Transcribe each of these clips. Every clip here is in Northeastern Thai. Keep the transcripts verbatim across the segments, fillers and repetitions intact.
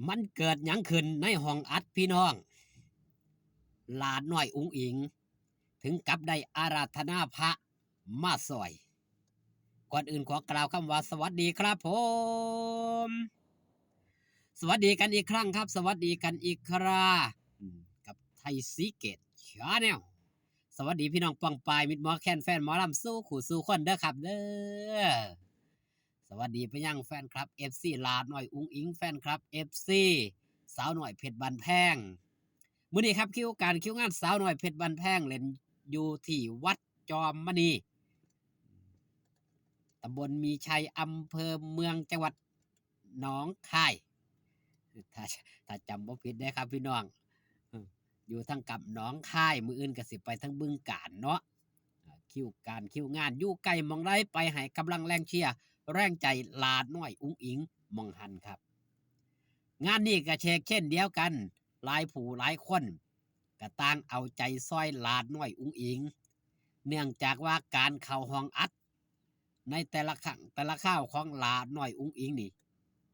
มันเกิดหยังขึ้นในห้องอัดพี่น้อง หลาน้อยอุ๋งอิ๋ง ถึงกับได้อาราธนาพระมาซอย ก่อนอื่นขอกล่าวคำว่าสวัสดีครับผม สวัสดีกันอีกครั้งครับ สวัสดีกันอีกคราอืมกับไทยศรีเกตชาแนล สวัสดีพี่น้องป้องปายมิตรหมอแคนแฟนหมอลำสู้คู่สู้คนเด้อครับเด้อ สวัสดีไปยังแฟนคลับ เอฟซี หลาน้อยอุ๋งอิ๋ง แฟนคลับ เอฟซี สาวน้อยเพชรบ้านแพง มื้อนี้ครับคิวการคิวงานสาวน้อยเพชรบ้านแพงเล่นอยู่ที่วัดจอมมณี ตำบลมีชัย อำเภอเมือง จังหวัดหนองคาย ถ้าถ้าจำบ่ผิดนะครับพี่น้อง เออ อยู่ทางกำหนองคาย มื้ออื่นก็สิไปทางบึงกาฬเนาะ อ่า คิวการคิวงานอยู่ใกล้หม่องใดไปให้กำลังแรงเชียร์แรงใจหลาน้อยอุ๋งอิ๋งหม่องหั้นครับ งานนี้ก็เชกเช่นเดียวกัน หลายผู้หลายคนก็ต่างเอาใจซอยหลาน้อยอุ๋งอิ๋ง เนื่องจากว่าการเข้าห้องอัด ในแต่ละครั้งแต่ละคราวของหลาน้อยอุ๋งอิ๋งนี่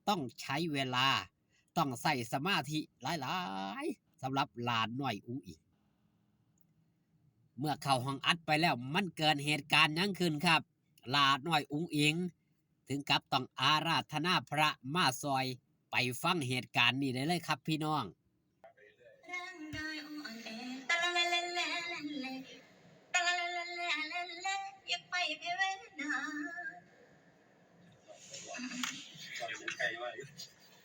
ต้องใช้เวลา ต้องใช้สมาธิหลายๆ สำหรับหลาน้อยอุ๋งอิ๋ง เมื่อเข้าห้องอัดไปแล้วมันเกิดเหตุการณ์หยังขึ้นครับ หลาน้อยอุ๋งอิ๋ง ถึงกับต้องอาราธนาพระมาซอย ไปฟังเหตุการณ์นี้ได้เลยครับพี่น้อง ร่างกายอ่อนแอ ตะละละละละละละ ตะละละละละละละ อย่าไปแพ้เวทนา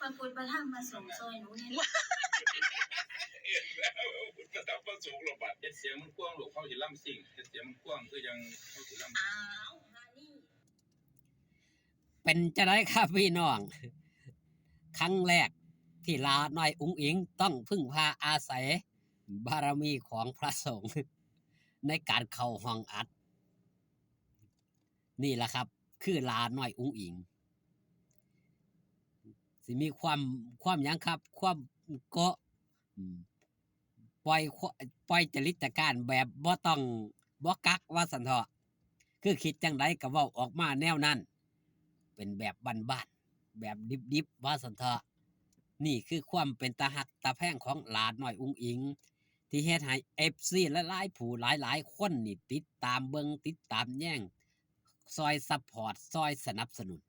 พระพุทธพระธรรมพระสงฆ์ซอยหนูเนี่ย เห็นแล้ว พระพุทธพระธรรมพระสงฆ์ระบาด เฮ็ดเสียงมันกว้างลูก เขาสิลำซิ่ง เฮ็ดเสียงมันกว้างคือยังเขาสิลำ อ้าว ฮานี่ เป็นจั่งใดครับพี่น้อง ครั้งแรกที่หลาน้อยอุ๋งอิ๋งต้องพึ่งพาอาศัยบารมีของพระสงฆ์ในการเข้าห้องอัด นี่แหละครับ คือหลาน้อยอุ๋งอิ๋ง สิมีความ ความหยังครับ ความเกาะ อืม ปล่อยคว- ปล่อยจริตจาการแบบบ่ต้อง บ่กักว่าซั่นเถาะ คือคิดจั่งใดก็เว้าออกมาแนวนั้น เป็นแบบบ้านๆ แบบดิบๆ ว่าซั่นเถาะ นี่คือความเป็นตาฮักตาแพงของหลาน้อยอุ๋งอิ๋ง ที่เฮ็ดให้ เอฟซี หลายๆ ผู้หลายๆ คนนี่ติดตามเบิ่งติดตามแยง ซอยซัพพอร์ต ซอยสนับสนุน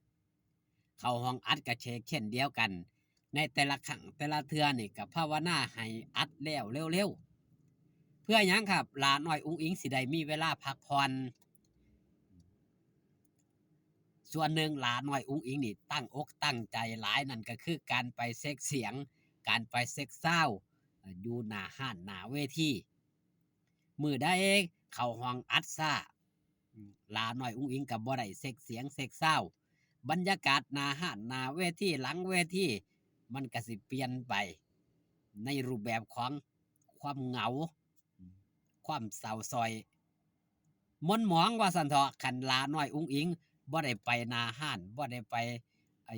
เข้าห้องอัดก็เชกเช่นเดียวกัน ในแต่ละครั้งแต่ละเทื่อนี่ก็ภาวนาให้อัดแล้วเร็วๆ เพื่อหยังครับ หลาน้อยอุ๋งอิ๋งสิได้มีเวลาพักผ่อน ส่วนหนึ่งหลาน้อยอุ๋งอิ๋งนี่ตั้งอกตั้งใจหลาย นั่นก็คือการไปเช็คเสียง การไปเช็คซาวด์ เอ่อ อยู่หน้าฮ้านหน้าเวที มื้อใดเข้าห้องอัดช้า อืม หลาน้อยอุ๋งอิ๋งก็บ่ได้เช็คเสียงเช็คซาวด์ บรรยากาศหน้าฮ้านหน้าเวทีหลังเวที มันก็สิเปลี่ยนไป ในรูปแบบของความเหงา ความเศร้าซ้อยหม่นหมองว่าซั่นเถาะ คันหลาน้อยอุ๋งอิ๋งบ่ได้ไปหน้าฮ้าน บ่ได้ไป ไอ้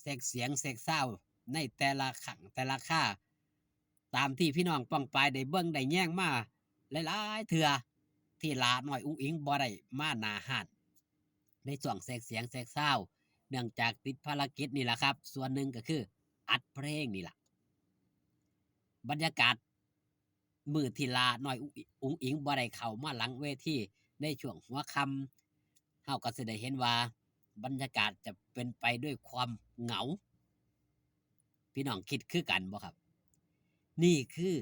เช็คเสียงเช็คซาวด์ ในแต่ละครั้งแต่ละครา ตามที่พี่น้องป้องปายได้เบิ่งได้แยงมาหลายๆ เทื่อ ที่หลาน้อยอุ๋งอิ๋งบ่ได้มาหน้าฮ้าน ในช่วงเช็คเสียงเช็คซาวด์ เนื่องจากติดภารกิจนี่ล่ะครับ ส่วนหนึ่งก็คืออัดเพลงนี่ล่ะ บรรยากาศมื้อที่หลาน้อยอุ๋งอิ๋ง อุ๋งอิ๋งบ่ได้เข้ามาหลังเวทีในช่วงหัวค่ำ เฮาก็สิได้เห็นว่าบรรยากาศจะเป็นไปด้วยความเหงา พี่น้องคิดคือกันบ่ครับ นี่คือ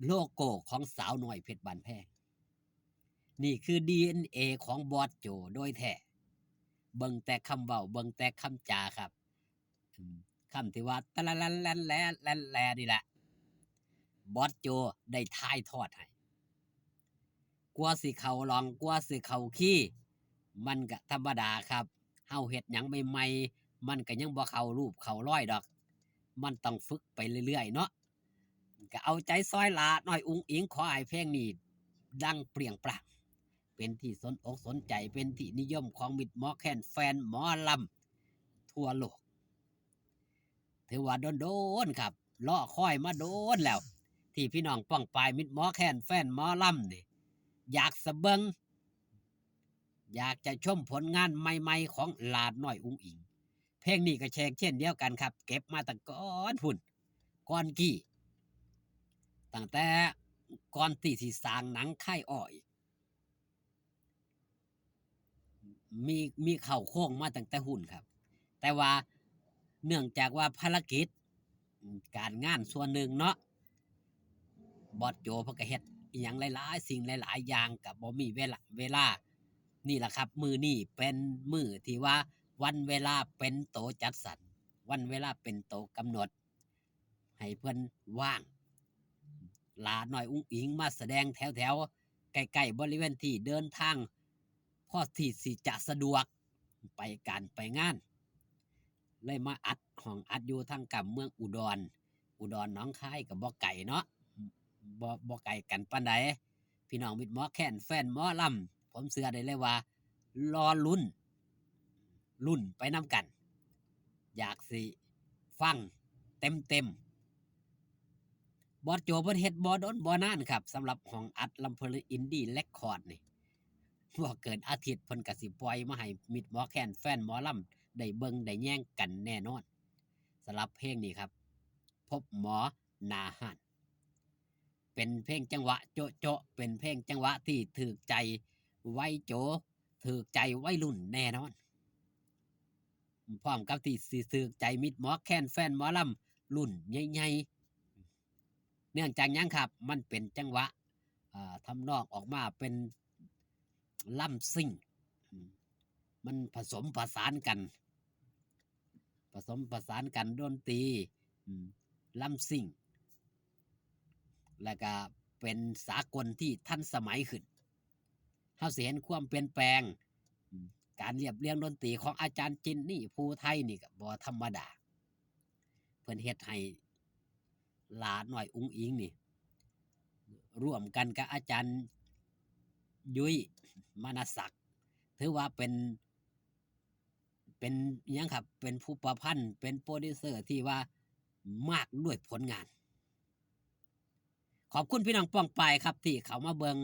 โลโก้ของสาวน้อยเพชรบ้านแพง นี่คือ ดีเอ็นเอ ของบอสโจโดยแท้ เบิ่งแต่คำเว้า เบิ่งแต่คำจาครับ อืม คำที่ว่า ตะละละแลนแลแลนแล นี่แหละ บอสโจได้ถ่ายทอดให้ กว่าสิเข้าหล่อง กว่าสิเข้าคีย์ มันก็ธรรมดาครับ เฮาเฮ็ดหยังใหม่ๆ มันก็ยังบ่เข้ารูปเข้ารอยดอก มันต้องฝึกไปเรื่อยๆ เนาะ ก็เอาใจซอยหลาน้อยอุ๋งอิ๋ง ขอให้เพลงนี้ดังเปรี้ยงปร้าง เป็นที่สนอกสนใจ เป็นที่นิยมของมิตรหมอแคน แฟนหมอลำทั่วโลก ถือว่าโดนๆ ครับ รอคอยมาโดนแล้ว ที่พี่น้องป้องปายมิตรหมอแคน แฟนหมอลำนี่ อยากสะเบิง อยากจะชมผลงานใหม่ๆ ของหลาน้อยอุ๋งอิ๋ง เพ เพลงนี้ก็เช่นเดียวกันครับ เก็บมาตั้งก่อนพุ้น ก่อนกี้ ตั้งแต่ก่อนที่สิสร้างหนังคายอ้ออีก มี มีเข้าโครงมาตั้งแต่พุ้นครับ แต่ว่าเนื่องจากว่าภารกิจ การงานส่วนหนึ่งเนาะ บอสโจเพิ่นก็เฮ็ดอิหยังหลายๆ สิ่งหลายๆ อย่าง ก็บ่มีเวลา เวลา นี่ล่ะครับ มื้อนี้เป็นมื้อที่ว่าวันเวลาเป็นโตจัดสรร วันเวลาเป็นโตกำหนด ให้เพิ่นว่าง หล้าน้อยอุ๋งอิ๋งมาแสดงแถวๆ ใกล้ๆ บริเวณที่เดินทาง พอที่สิจะสะดวกไปการไปงาน เลยมาอัดห้องอัดอยู่ทางกำเมืองอุดร อุดรหนองคายก็บ่ไกลเนาะ บ่ บ่ไกลกันปานใด พี่น้องมิตรหมอแคนแฟนหมอลำ ผมเชื่อได้เลยว่ารอลุ้น ลุ้นไปนำกัน อยากสิฟังเต็มๆ บอสโจเพิ่นเฮ็ดบ่ดนบ่นานครับ สำหรับห้องอัดลำเพลินอินดี้เรคคอร์ดนี่ บ่เกินอาทิตย์เพิ่นก็สิปล่อยมาให้มิตรหมอแคนแฟนหมอลำได้เบิ่งได้แยงกันแน่นอน สำหรับเพลงนี้ครับ พบหมอหน้าฮ้าน เป็นเพลงจังหวะโจ๊ะๆ เป็นเพลงจังหวะที่ถูกใจวัยโจ ถูกใจวัยรุ่นแน่นอน พร้อมกับที่สิถูกใจมิตรหมอแคนแฟนหมอลำรุ่นใหญ่ๆ เนื่องจากหยังครับ มันเป็นจังหวะ อ่า ทำนองออกมาเป็นลำซิ่ง อืม มันผสมผสานกัน ผสมผสานกันดนตรี อืม ลำซิ่ง แล้วก็เป็นสากลที่ทันสมัยขึ้น เฮาสิเห็นความเปลี่ยนแปลง อืม การเรียบเรียงดนตรีของอาจารย์จินนี่ภูไทยนี่ก็บ่ธรรมดา เพิ่นเฮ็ดให้หล้าน้อยอุ๋งอิ๋งนี่ ร่วมกันกับอาจารย์ยุ้ย มานะศักดิ์ ถือว่าเป็น เป็นหยังครับ เป็นผู้ประพันธ์ เป็นโปรดิวเซอร์ที่ว่ามากด้วยผลงาน ขอบคุณพี่น้องป้องปายครับที่เข้ามาเบิ่ง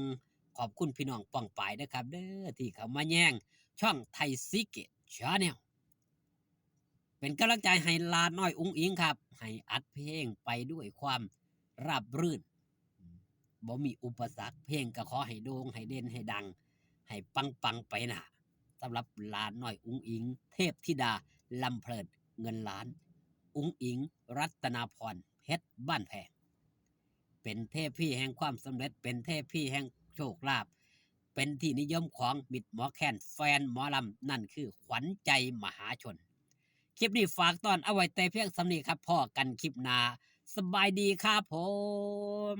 ขอบคุณพี่น้องป้องปายนะครับเด้อที่เข้ามาแยงช่องไทยซีเกตแชนแนล เป็นกำลังใจให้หล้าน้อยอุ๋งอิ๋งครับ ให้อัดเพลงไปด้วยความราบรื่น บ่มีอุปสรรค เพลงก็ขอให้โด่ง ให้เด่น ให้ดัง ให้ปังๆ ไปหน้า สำหรับหล้าน้อยอุ๋งอิ๋ง เทพธิดาลำเพลินเงินล้าน อุ๋งอิ๋ง รัตนาพร เพชรบ้านแพง เป็นเทพีแห่งความสำเร็จ เป็นเทพีแห่งโชคลาภ เป็นที่นิยมของมิตรหมอแคนแฟนหมอลำ นั่นคือขวัญใจมหาชน คลิปนี้ฝากต้อนเอาไว้แต่เพียงส่ำนี้ครับ พ้อกันคลิปหน้า สบายดีครับผม